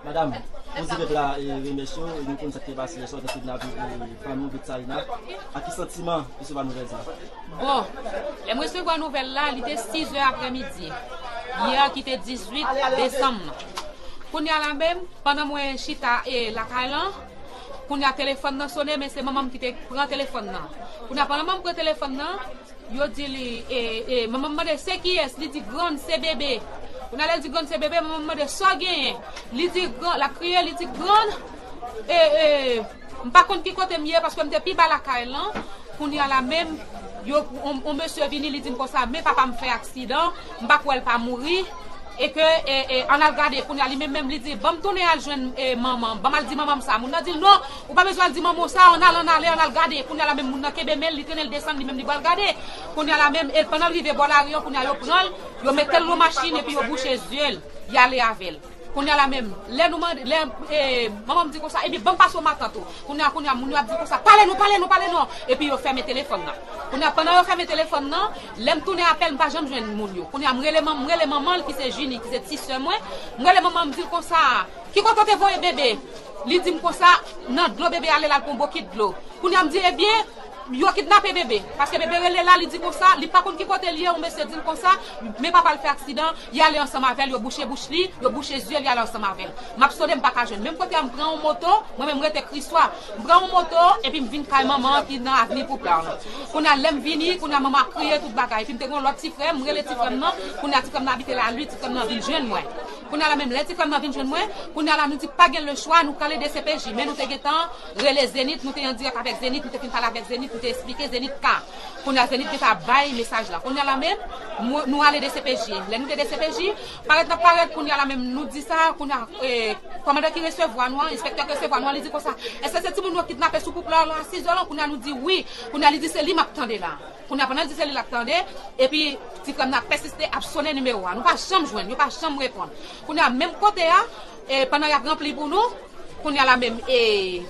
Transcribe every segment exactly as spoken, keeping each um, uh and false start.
Madanm, pou di pèp la, e, remèsye w, e nou konn sa k te pase yè swa, w te sot nan vi, e, fanmi w, Betsaïna. Ak ki santiman w resevwa nouvèl sa a? Bon, lè m resevwa nouvèl la, li te sizè aprèmidi yè ki te dizuit desanm nan. Kounye a la menm, pandan mwen chita, e, lakay lan, kounye a telefòn nan sonnen, men se manman m ki te pran telefòn nan. Kounye a pandan manman m pran telefòn nan, yo di li, e, e, manman m mande, "Se kiyès?" Li di, "Grann, se bebe." Kounye a lè l di, "Grann, se bebe," manman m mande, "Sa w genyen?" Li di, "Grann," l ap kriye, li di, "Grann, e, e, m pa konn ki kote m ye, paske m te pi ba lakay lan." Kounye a la menm, yo, on, on mesye vini, li di m konsa, "Men papa m fè aksidan, m pa kwè l pa mouri." E ke, e, e, ann al gade, kounye a li menm menm, li di, "Ban m tounen al jwenn, e, manman m, ban m al di manman m sa." Moun nan di l, "Non, ou pa bezwen al di manman w sa, ann al, ann ale, ann al gade." Kounye a la menm, moun nan kenbe men l, li trennen l desann, li menm li pral gade. Kounye a la menm, e pandan l rive bò lari an, kounye a yo pran l, yo mete l nan machin epi yo bouche zye l, y ale avè l. Kounye a la menm, lè nou mande, lè, e, manman m di konsa, "Ebyen, ban m pase w matant ou." Kounye a, kounye a, moun yo ap di konsa, "Pale non, pale non, pale non." Epi yo fèmen telefòn nan. Kounye a, pandan yo fèmen telefòn nan, lè m tounen apèl, m pa janm jwenn moun yo. Kounye a, m rele manm-, m rele manman l ki se Jini, ki se ti sè mwen. M rele manman m, m di l konsa, "Ki kote w te voye bebe?" Li di m konsa, "Nan dlo bebe ale, l al pran bokit dlo." Kounye a, m di, "Ebyen, yo kidnape bebe." Paske bebe rele la, li di konsa, li pa konn ki kote l ye, yon mesye di l konsa, "Men papa l fè aksidan, y ale ansanm avè l, yo bouche bouch li, yo bouche zye l, y ale ansanm avè l." M ap sone, m pa ka jwenn. Menm kote a, m pran yon moto, mwen menm m rete Kriswa. M pran yon moto, epi m vin kay manman an ki nan avni Pouplar lan. Kounye a, lè m vini, kounye a, manman ap kriye tout bagay. Epi m te gen yon lòt ti frè m, m rele ti frè m nan, kounye a, ti frè m nan abite Lali, ti frè m nan vin jwenn mwen. Kounye a la menm, lè ti frè m nan vin jwenn mwen, kounye a la, nou di pa gen lechwa, nou k ale D C P J. Men nou te gentan rele Zenith, nou te an dirèk avèk Zenith, nou te fin pale avèk Zenith, nou te esplike Zenith ka. Kounye a Zenith gentan bay mesaj la. Kounye a la menm, mwen, nou ale D C P J. Lè nou te D C P J, parèt n ap parèt, kounye a la menm, nou di sa, kounye a, e, kòmandan ki resevwa nou an, enspektè ki resevwa nou an, li di konsa, "Èske se timoun yo kidnape sou Pouplar la, sizè lan?" Kounye a nou di, "Wi." Kounye a li di, "Se li m ap tande la." Kounye a pandan l di se li l ap tande, epi ti frè m nan ap pèsiste ap sonnen nimewo a. Nou pa janm jwenn, yo pa janm reponn. Kounye a menm kote a, e, pandan y ap ranpli pou nou, kounye a la menm, e,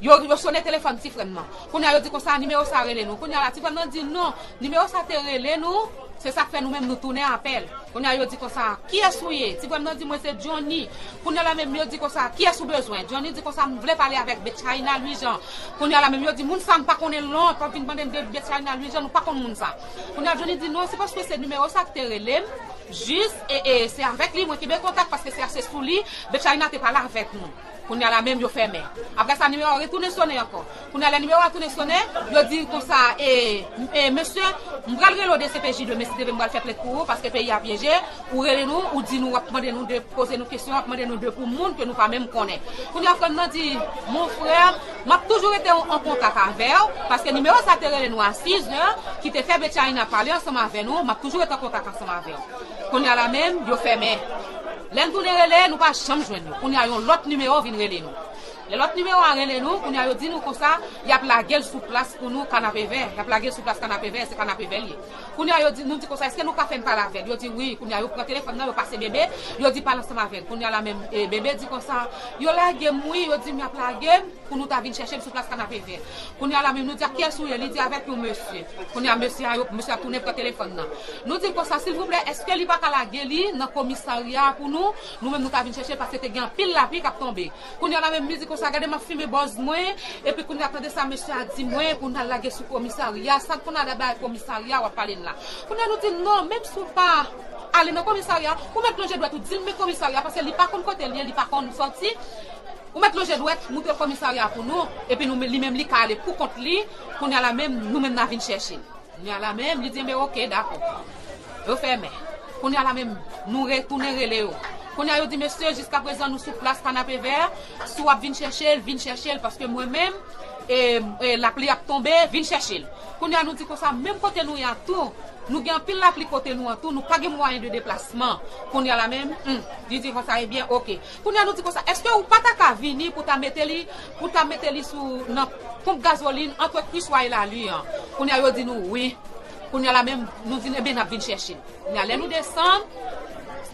yo, yo sonnen telefòn ti frè m nan. Kounye a yo di konsa, "Nimewo sa rele nou." Kounye a la ti frè m nan di, "Non, nimewo sa te rele nou, se sa k fè nou menm nou tounen apèl." Kounye a yo di konsa, "Kiyès ou ye?" Ti frè m nan di, "Mwen se Johnny." Kounye a la menm yo di konsa, "Kiyès ou bezwen?" Johnny di konsa, "M vle pale avèk Betchaïna Louis Jean." Kounye a la menm yo di, "Moun sa m pa konnen l non, pa vin mande m de Betchaïna Louis Jean, nou pa konn moun sa." Kounye a Johnny di, "Non, se paske se nimewo sa k te rele m, jis, e, e se avèk li mwen kenbe kontak, paske se, se sou li Betchaïna te pale avèk nou." Kounye a la menm yo fèmen. Apre sa, nimewo a retounen sonnen ankò. Kounye a lè nimewo a tounen sonnen, yo di konsa, e, e, "Mesye, m pral rele w D C P J demen, si Dye vle m pral fè plent pou ou, paske peyi a pyeje, ou rele nou, ou di nou, w ap mande nou de, poze nou kesyon, w ap mande nou de pou moun ke nou pa menm konnen." Kounye a frè m nan di, "Mon frè, m ap toujou rete an, an kontak avè w, paske nimewo sa te rele nou a sizè, ki te fè Betchaïna pale ansanm avè nou, m ap toujou rete an kontak ansanm avè w." Kounye a la menm, yo fèmen. Lè n tounen rele, nou pa janm jwenn yo. Kounye a yon lòt nimewo vin rele nou. Lè lòt nimewo a rele nou, kounye a yo di nou konsa, y ap lage l sou plas pou nou, Kanapevè. Y ap lage l sou plas Kanapevè, se Kanapevè l ye. Kounye a yo di, nou di konsa, "Èske nou ka fè n pale avè l?" Yo di, "Wi." Kounye a yo pran telefòn nan, yo pase Bebe, yo di, "Pale ansanm avè l." Kounye a la menm, e, Bebe di konsa, "Yo lage m, wi." Yo di m y ap lage m pou nou ta vin chèche m sou plas Kanapevè. Kounye a la menm, nou di, "Ak kiyès ou ye?" Li di, "Avèk yon mesye." Kounye a mesye a, yo, mesye a tounen pran telefòn nan. Nou di l konsa, "Silvouplè, èske li pa ka lage li nan komisarya pou nou? Nou menm nou ka vin chèche l, paske te gen anpil lapli k ap tonbe." Kounye a la menm, li di konsa, "Gade, m ap fimen bòz mwen." Epi kounye a, tande sa mesye a di mwen, "Pou n al lage sou komisarya, sa k pou n al bay komisarya, w ap pale n la." Kounye a nou di l, "Non, menm si w pa ale nan komisarya, ou mèt lonje dwèt ou di l men komisarya, paske li pa konn kote l ye, li pa konn sòti." Ou mèt lonje dwèt, moutre l komisarya pou nou, epi nou, li menm li ka ale pou kont li, kounye a la menm, nou menm n a vin chèche l. Kounye a la menm, li di, "Enben, oke, dakò." Yo fèmen. Kounye a la menm, nou retounen rele yo. Kounye a yo di, "Mesye, jiskaprezan nou sou plas Kanapevè, si w ap vin chèche l, vin chèche l, paske mwen menm, e, e, lapli ap tonbe, vin chèche l." Kounye a nou di konsa, "Menm kote nou ye a tou, nou gen anpil lapli kote nou an tou, nou pa gen mwayen de deplasman." Kounye a la menm, hmm, li di konsa, "Ebyen, oke." Kounye a nou di konsa, "Èske ou pa ta ka vini pou ta mete li, pou ta mete li sou, nan ponp gazolin ant Kriswa e Lali an?" Kounye a yo di nou, "Wi." Kounye a la menm, nou di, "Enben, n ap vin chèche l." Kounye a lè nou desann,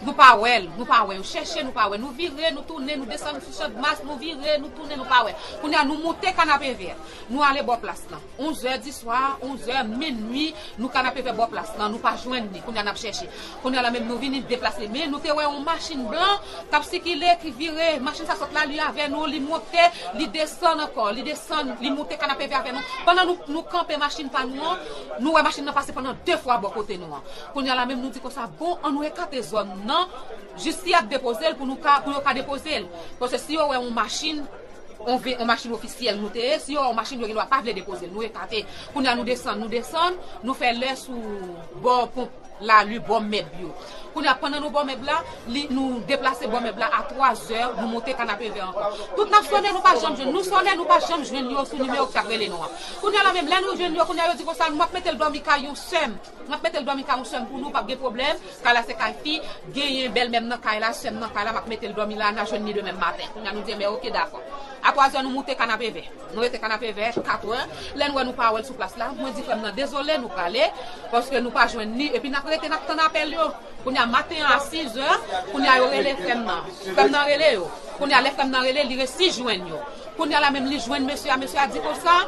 Nou pa wè l, nou pa wè. Nou chèche, nou pa wè. Nou vire, nou tounen, nou desann sou Chanmas, nou vire, nou tounen, nou pa wè. Kounye a, nou moute Kanapevè. Nou ale bò plas lan. Onz è di swa, onz è, minui, nou Kanapevè bò plas lan, nou pa jwenn li. Kounye a, n ap chèche. Kounye a la menm, nou vini deplase. Men nou te wè yon machin blan k ap sikile, ki vire. Machin sa sot Lali avè nou, li monte, li desann ankò, li desann, li moute Kanapevè avè nou. Pandan nou, nou kanpe machin pa nou an, nou wè machin nan pase pandan de fwa bò kote nou an. Kounye a la menm, nou di konsa, bon, an nou ekate zòn nan, jis si y ap depoze l pou nou ka, pou yo ka depoze l. Paske si yo wè yon machin, yon ve-, yon machin ofisyèl nou te ye, si yo wè yon machin, yo gen dwa pa vle depoze l, nou ekate. Kounye a nou desann, nou desann, nou fè lè sou bò ponp Lali, bò mèb yo. Kounye a pandan nou bò mèb la, li, nou deplase bò mèb la a twa zè, nou moute Kanapevè ankò. Tout n ap sone, nou pa janm jwenn. Nou sone, nou pa janm jwenn yo sou nimewo ki t ap rele nou an. Kounye a la menm, lè nou jwenn yo, kounye a yo di konsa, nou ap mete l dòmi kay yon sè m. M ap mete l dòmi kay yon sè m pou nou, p ap gen pwoblèm. Kay la se kay fi, genyen bèlmè m nan kay la, sè m nan kay la, m ap mete l dòmi la, n a jwenn li demen maten. Kounye a nou di, enben, oke, dakò. A twa zè, nou moute Kanapevè. Nou rete Kanapevè, kat è. Lè n wè nou pa wè l sou plas la, mwen di frè m nan, dezole, nou prale, paske nou pa jwenn li, epi n ap rete, n ap tann apèl yo. Kounye a, maten an, a sis è, kounye a, yo rele frè m nan. Frè m nan rele yo. Kounye a, lè frè m nan rele, li resi jwenn yo. Kounye a la menm, li jwenn mesye a, mesye a di konsa,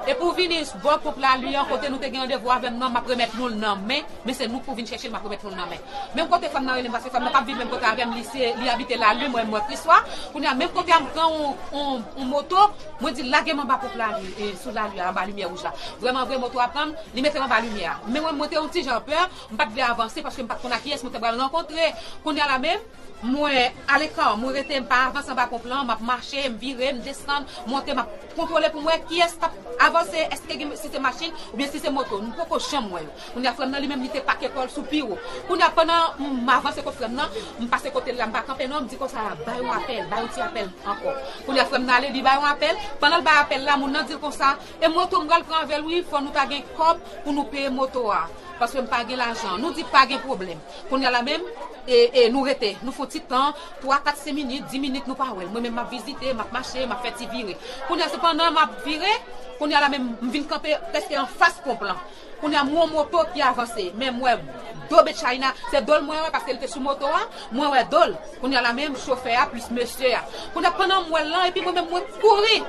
e pou vini bò ponp Lali an, kote nou te gen randevou avè m nan, m ap remèt nou l nan men, men se nou k pou vin chèche l, m ap remèt nou l nan men. Menm kote frè m nan rele m, paske frè m nan p ap viv menm kote avè m, li se, li abite Lali, mwen, mwen Kriswa. Kounye a, menm kote a, m pran yon, yon, yon moto, mwen di, lage m anba ponp Lali, e, sou Lali a, anba limyè wouj la. Vrèman vre, moto a pran m, li mete m anba limyè a. Men mwen, mwen te yon ti jan pè, m pa t vle avanse, paske m pa t konn a kiyès mwen te pral rankontre. Kounye a la menm, mwen, alekò, mwen rete, m pa avanse anba ponp lan, m ap mache, m vire, m desann, monte, m ap kontwole pou m wè kiyès k ap avanse, èske gen, si se machin oubyen si se moto, m poko janm wè yo. Kounye a, frè m nan li menm, li te pake kò l sou pi wo. Kounye a, pandan m avanse kot frè m nan, m pase kote l la, m pa kanpe non, m di konsa, bay yon apèl, bay yon ti apèl ankò. Kounye a, frè m nan ale, li bay yon apèl, pandan l bay apèl la, moun nan di l konsa, e moto m pral pran avè l wi, fò nou ta gen kòb pou nou peye moto a, paske m pa gen lajan. Nou di pa gen pwoblèm. Kounye a la menm, e, e, nou rete, nou fè yon ti tan, twa, kat, senk minit, dis minit, nou pa wè l. Mwen menm, m ap vizite, m ap mache, m ap fè ti vire. Kounye a, se pandan m ap vire, kounye a la menm, m vin kanpe prèske anfas ponp lan. Kounye a, m wè yon moto ki avanse, men m wè do Betchayna, se do l mwen wè, paske l te sou moto a, mwen wè do l. Kounye a la menm, chofè a plis mesye a. Kounye a, pandan m wè l lan, epi mwen menm, mwen kouri.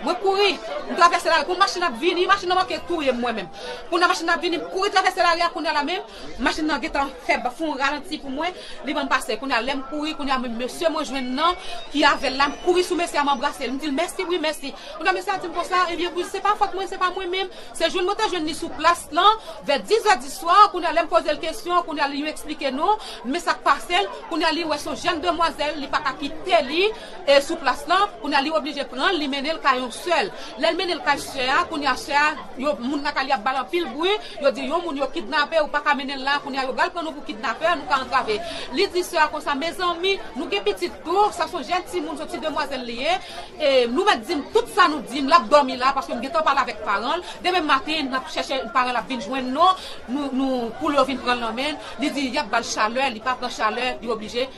Mwen kouri. M travèse lari. Pou machin ap vini, machin nan manke touye m mwen menm. Kounye a, machin nan ap vini, m kouri travèse lari a, kounye a la menm, machin nan gentan fè, fè yon ralanti pou mwen, li ban m pase. Kounye a, lè m kouri, kounye a, menm mesye mwen jwenn nan, ki avè l la, m kouri sou mesye a, m anbrase l. M di l, mèsi, wi, mèsi. Kounye a, mesye a di m konsa, ebyen, wi, se pa fòt mwen, se pa mwen menm. Se jwenn mwen te jwenn li sou plas lan, vè dis è di swa, kounye a, lè m poze l kesyon, kounye a, li eksplike nou, men sa k pase l, kounye a, li wè se yon jèn demwazèl, li pa ka kite li, e sou plas lan, kounye a, li oblije pran l, li mennen l kay yon sè l. Lè l mennen l kay sè a, kounye a, sè a, yo, moun nan kay li ap ba l anpil bri, yo di yon moun yo kidnape, ou pa ka mennen l la, kounye a, yo pral pran nou pou kidnapè, nou ka antrave. Li di sè a konsa, mezanmi, nou gen pitit tou, sa se yon jèn timoun, se yon ti demwazèl li ye, e nou mèt di m tout sa nou di m, l ap dòmi la, paske m gentan pale avèk paran l, demen maten, n ap chèche, paran l ap vin jwenn nou, nou, nou, pou yo vin pran l nan men l, li di y ap ba l chalè, li pa pran chalè, li oblije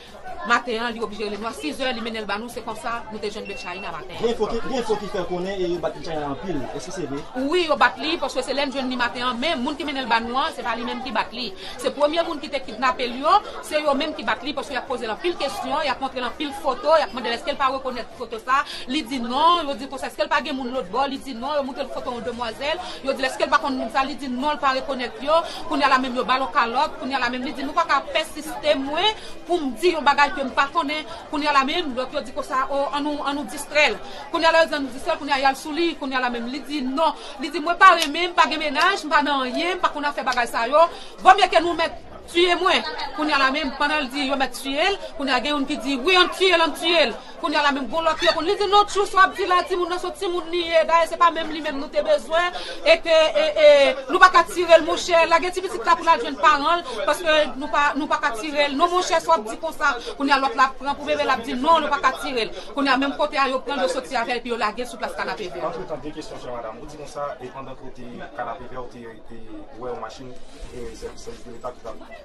Maten an, li oblije rele nou a sis è, li mennen l ba nou, se konsa nou te jwenn Betchayna maten an. Gen enfo ki, gen enfo ki fè konnen e yo bat Betchayna anpil. Èske se vre? Wi, yo bat li, paske se lè n jwenn li maten an, men moun ki mennen l ba nou an, se pa li menm ki bat li. Se premye moun ki te kidnape l yo, se yo menm ki bat li, paske y ap poze l anpil kesyon, y ap montre l anpil foto, y ap mande l èske l pa rekonèt foto sa, li di non, yo di konsa, èske l pa gen moun lòt bò, li di non, yo montre l foto yon demwazèl, yo di l èske l pa konn moun sa, li di non, l pa rekonèt yo, kounye a la menm yo ba l yon kalòt, kounye a la menm li di nou pa ka pèsiste mwen, pou m di yon bagay ke m pa konnen, kounye a la menm, lòt yo di konsa, o, an nou, an nou distrè l. Kounye a la yo di an nou distrè l, kounye a y al sou li, kounye a la menm, li di non, li di mwen pa renmen, m pa gen mennaj, m pa nan anyen, m pa konn afè bagay sa yo, vòmye ke nou mèt tiye mwen. Kounye a la menm, pandan l di yo mèt tiye l, kounye a gen youn ki di wi, ann tiye l, ann tiye l. Kounye a la menm, gon lòt yo konn, li di non, tchou, sa w ap di la, timoun nan se yon timoun li ye, dayè se pa menm li menm nou te bezwen, e ke, e, e, nou pa ka tire l, monchè, lage ti pitit la pou l al jwenn paran l, paske nou pa, nou pa ka tire l. Non, monchè, sa w ap di konsa. Kounye a lòt la pran pou bebe l ap di non, nou pa ka tire l. Kounye a menm kote a, yo pran l, yo soti avè l, epi yo lage l sou plas Kanapevè. Antretan, de kesyon, chè madanm. Ou di konsa, e pandan ke w te Kanapevè, ou te, te wè yon machin, e, sèvis, sèvis de leta ki t ap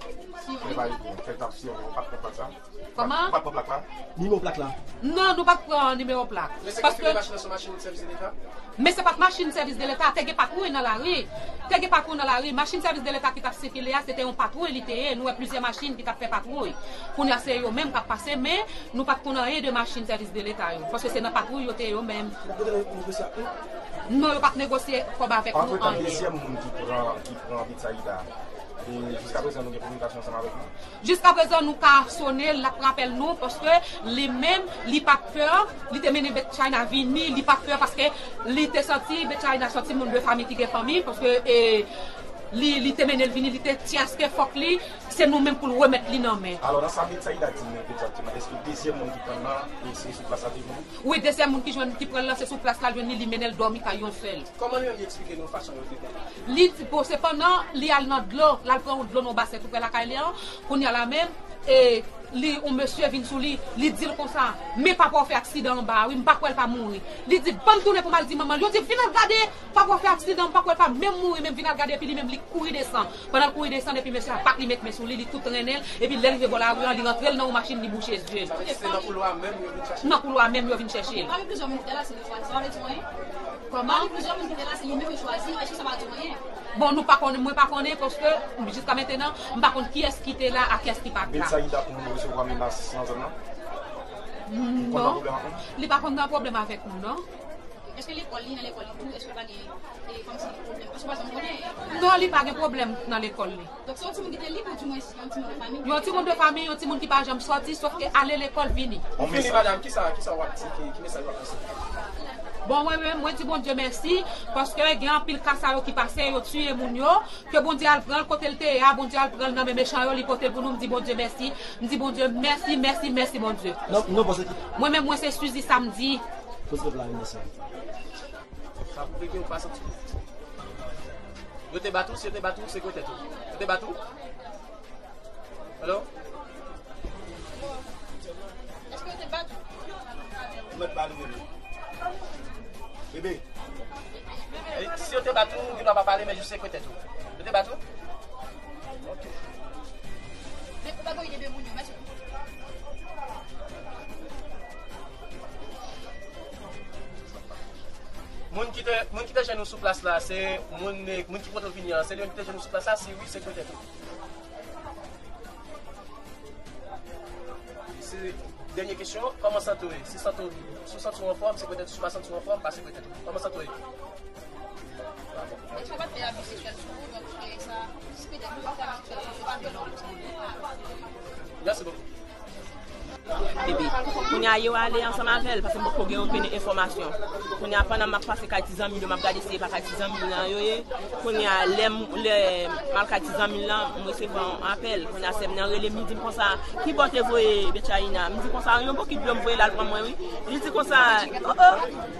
Travay pou fè tap si ou pa t pran plak sa? Kòman? Ou pa t pran plak la? Nimewo plak la? Non, nou pa t pran nimewo plak. Men se konfime machin nan se yon machin sèvis de leta? Men se pa t machin sèvis de leta, te gen patwouy nan lari. Te gen patwouy nan lari. Machin sèvis de leta ki t ap sikile a, se te yon patwouy li te ye. Nou wè plizyè machin ki t ap fè patwouy. Kounye a se yo menm k ap pase, men nou pa t konn anyen de machin sèvis de leta yo. Paske se nan patwouy yo te yo menm. Ou pa t negosye ak nou? Non, yo pa t negosye kòb avèk nou anyen. Antretan, dezyèm moun ki pran, ki pran Betsaida, e jiskaprezan nou gen kominikasyon ansanm avèk li? Jiskaprezan nou ka sone l, l ap rapèl nou, paske li menm, li pa t pè, li te mennen Betsaida vini, li pa t pè paske li te santi Betsaida se yon timoun de fanmi ki gen fanmi, paske, e, li, li te mennen l vini, li te tyaske fòk li, se nou menm pou l remèt li nan men. Alò, nan sa Betsaida di nou egzakteman, èske dezyèm moun ki pran nan, e se sou plas la te vini? Wi, dezyèm moun ki jwenn, ki pran l lan, se sou plas la l jwenn li, li mennen l dòmi kay yon sèl. Kòman li menm li eksplike nou fason yo te pran l? Li di, bon, sepandan, li al nan dlo, l al pran yon dlo nan yon basen tou prè lakay li an, kounye a la menm, e, li, yon mesye vin sou li, li di l konsa, men papa w fè aksidan anba a wi, m pa kwè l pa mouri. Li di, ban m tounen pou m al di manman l. Yo di, vin al gade, papa w fè aksidan, m pa kwè l pa menm mouri, men vin al gade, epi li menm, li kouri desann. Pandan l kouri desann, epi mesye a bat li, met men sou li, li tou trennen l, epi lè l rive bò lari an, li rantre l nan yon machin, li bouche zye l. Sa vle di se nan koulwa menm yo vin chèche l? Nan koulwa menm yo vin chèche l. Pami plizyè moun ki te la, se li chwazi. Sa vle di anyen? Kòman? Pami plizyè moun ki te la, se li menm yo chwazi. Èske sa pa di anyen? Bon, nou pa konnen, mwen pa konnen, paske jiska mentenan, m pa konn kiyès ki te la ak kiyès ki pa t la. Betsaida konn resevwa menas nan zòn nan? Non. Li konn nan pwoblèm ak moun? Li pa konn nan pwoblèm avèk nou, non. Èske lekòl li, nan lekòl li tou, èske pa gen, e, kòmsi pwoblèm? Paske pa janm konnen. Non, li pa gen pwoblèm nan lekòl li. Donk, se yon timoun ki te lib ou di mwen yon timoun de fanmi? Yon timoun de fanmi, yon timoun ki pa janm sòti, sòf ke ale lekòl, vini. Ou fini, madanm, kisa, kisa w ap di, ki, ki mesaj w ap lanse? Bon, mwen menm, mwen di Bondye mèsi, paske gen anpil ka sa yo ki pase, yo tiye moun yo, ke Bondye al pran l kote l te ye a, Bondye al pran l nan men mechan yo, li pote l pou nou, m di Bondye mèsi, m di Bondye mèsi, mèsi, mèsi Bondye. Non, non, paske... Mwen menm, mwen se Suzy Samedi. Poze pèp la yon mesaj. Sa pou pete ou pa santi. Yo te bat ou, si yo te bat ou, se kwè tèt ou. Yo te bat ou? Hello? Èske yo te bat ou? Ou mèt pale, bebe. Bebe. E, si yo te bat ou, ou gen dwa pa pale, men jis se kwè tèt ou. Yo te bat ou? Ok. Men ou pa gen ide de moun yo, mèsi. Moun ki te, moun ki te jwenn ou sou plas la, se moun, moun ki pote w vini an, se li menm ki te jwenn ou sou plas la, si wi, se kwè tèt ou. Se dènye kesyon, kòman w santi w ye? Si w santi w, si w santi w anfòm, se kwè tèt ou, si w pa santi w anfòm, pa se kwè tèt ou. Kòman w santi w ye? Èske yo pa t fè abi seksyèl sou ou, donk, e sa, si petèt ou pa t fè abi seksyèl sou ou, se pa vle lòt moun. Mèsi bokou. Bebe. Kounye a, yo ale ansanm avè l, paske m poko gen okenn enfòmasyon. Kounye a, pandan m ap pase kay ti zanmi l yo, m ap gade si e pa kay ti zanmi l lan yo ye. Kounye a, lè m, lè m al kay ti zanmi l lan, m resevwa yon apèl. Kounye a, sè m nan rele m, li di m konsa, ki bò te voye Betchaïna? M di konsa, yon bokit dlo m voye l al pran mwen, wi. Li di konsa, o, o,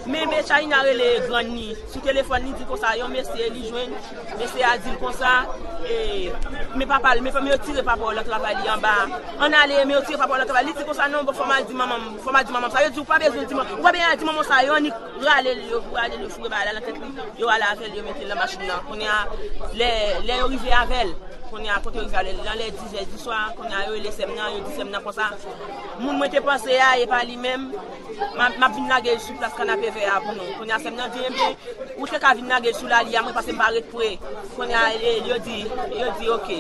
men Betchaïna rele grann li sou telefòn, li di konsa, yon mesye, li jwenn, mesye a di l konsa, e, men papa l, men fanmi yo tire papa w nan travay li anba. Ann ale, men yo tire papa w nan travay. Li di konsa, non, bon, fò m al di manman m, fò m al di manman m sa. Yo di, ou pa bezwen di manman, ou pa bezwen al di manman w sa, yo annik rale l, yo rale l, yo foure bagay la nan tèt li, yo ale avè l, yo mete l nan machin nan. Kounye a, lè, lè yo rive avè l, kounye a, kote yo rive avè l, nan lè dizè diswa, kounye a, yo rele sè m nan, yo di sè m nan konsa, moun mwen te panse a, e pa li menm, m ap, m ap vin lage l sou plas kanape vè a pou nou. Kounye a, sè m nan di, enben, ou te ka vin lage l sou lali a, mwen, paske m pa ret pre. Kounye a, e, yo di, yo di, oke.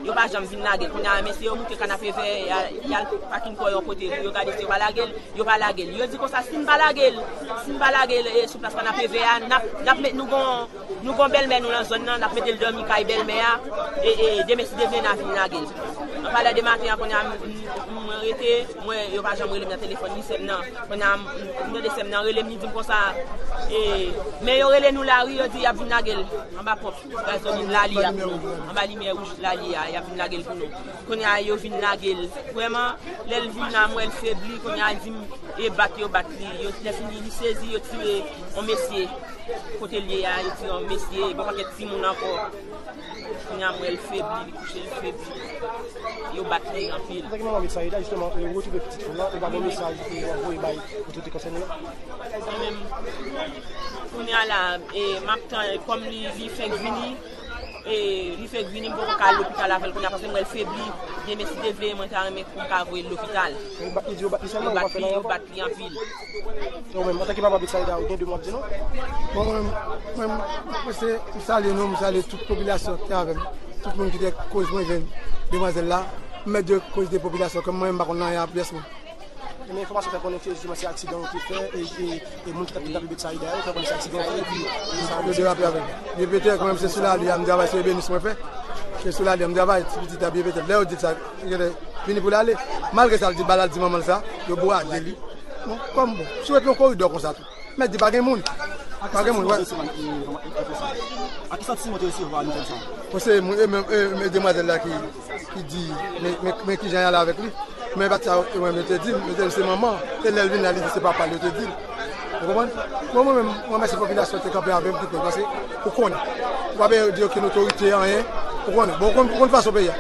Yo pa janm vin lage l. Kounye a, mesye yo moute kanape vè a, y al pakin kò yo yon kote pou yo gade si yo pa lage l. Yo pa lage l. Yo di konsa, si n pa lage l, si n pa lage l, e, sou plas kanape vè a, n ap, n ap met nou gon, nou gon bèlmè nou nan zòn nan, n ap mete l dòmi kay bèlmè a, e, e, demen si Dye vle n a vin lage l. An palè de maten an, kounye a, m, m, mwen rete, mwen, yo pa janm rele m nan telefòn, ni sè m nan. Kounye a, m, m tande sè m nan rele m, li di m konsa, e, men yo rele nou la, wi, yo di y ap vin lage l anba ponp gazolin lali a pou nou, anba limyè wouj lali a, y ap vin lage l pou nou. Kounye a, yo vin lage l. Vrèman, lè l vin la, m wè l febli, kounye a, di m, e bat yo bat li. Yo, lè fini, li sezi, yo tire yon mesye. Kote l ye a, yo tire yon mesye, gon pakèt timoun ankò. Kounye a, m wè l febli, li kouche, l febli. Yo bat li anpil. Antake manman Betsaïda, jisteman, e, ou retwouve pitit fi w lan, ou pa gen mesaj pou anvoye bay otorite konsène yo? Mwen menm, kounye a la, e, m ap tann, kòm li, li fenk vini, E li fèk vini, m poko ka al lopital avè l kounye a, paske m wè l febli. Dye mesi, te vle, mwen ta renmen pou m ka voye l lopital. Yo bat li di, yo bat li sèlman, yo pa fè nan rapò. Yo bat li anpil. Ou menm, antanke papa Betsaida, ou gen de mo w ap di nou? Bon, mwen, mwen, mwen, se, m salye nou, m salye tout popilasyon ki te avè m. Tout moun ki te koz mwen jwenn demwazèl la. M mèt de koz de popilasyon, kòm mwen, m pa konn anyen a pyès moun. Men enfòmasyon fè konnen ke jisteman se aksidan yo te fè, e, e, e moun ki t ap kidnape Betsaida yo fè konnen se aksidan yo fè, epi, e sa yo derape avè l. Byen petèt, mwen menm se sou lali a m travay, se ebenis mwen fè. Se sou lali a m travay, ti pitit la byen petèt. Lè yo di sa, genlè vini pou l ale. Malgre sa, l di, ba l al di manman l sa, yo bwade li. Bon, kòm bon, si w ret nan koridò konsa tou. Mèt di pa gen moun. Pa gen moun, wè. A ki santiman w te resevwa nouvèl sa a? Bon, se moun, e menm, e, e demwazèl la ki, ki di, men, men, men kijan y ale avèk li. Men pa t sa, e mwen, yo te di m, yo te di se manman. E lè l vin la, li di se papa l, yo te di l. Ou konprann? Bon, mwen menm, mwen remèsye popilasyon ki te kanpe avè m, ki te, paske ou konnen. Ou pa bezwen di okenn otorite anyen. Ou konnen. Bon, ou konn, ou konn fason peyi a.